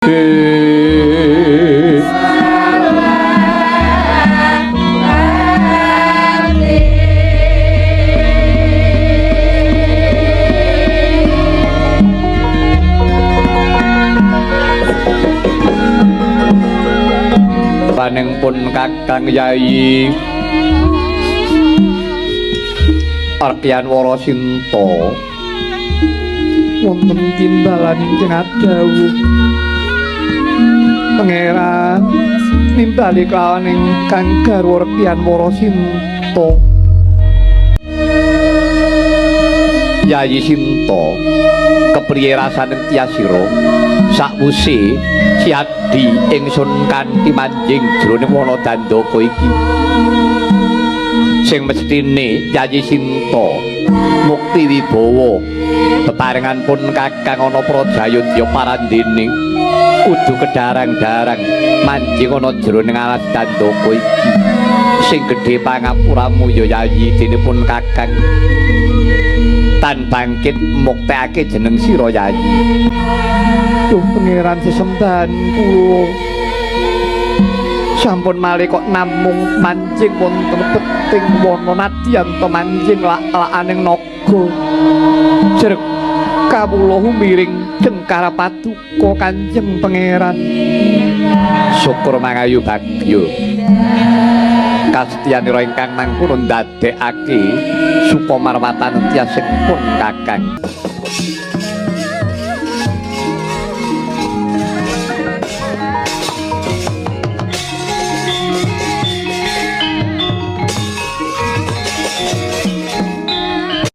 Paneng pun Kakang Yayi Arkian Warasinta wonten timbalan ingkang adhawuh Pangeran nimbali kelawan ingkang garwa Rekyan Warasinta. Yayi Sinta, kepriye rasane tiyasira sakwuse siadi ingsun kanthi manjing jroning wana Dandaka iki? Sing mestine Yayi Sinta mukti wibawa bebarengan pun Kakang ana Prajayodya parandene kudu kedarang-darang manjing ana jroning alas Dandaka iki. Sing gedhe pangapuramu ya Yayi, dene pun Kakang tan bangkit muktekake jeneng sira Yayi. Duh Pangeran, sesembahan kula sampun malih kok namung manjing wonten peting wana nadyan to manjing lak-lakaning naga. Jreg kawula humiring cengkara paduka Kanjeng Pangeran. Syukur mangayu bagya kastyanira ingkang mangkono ndadekake supamarwatan tiyasing pun Kakang.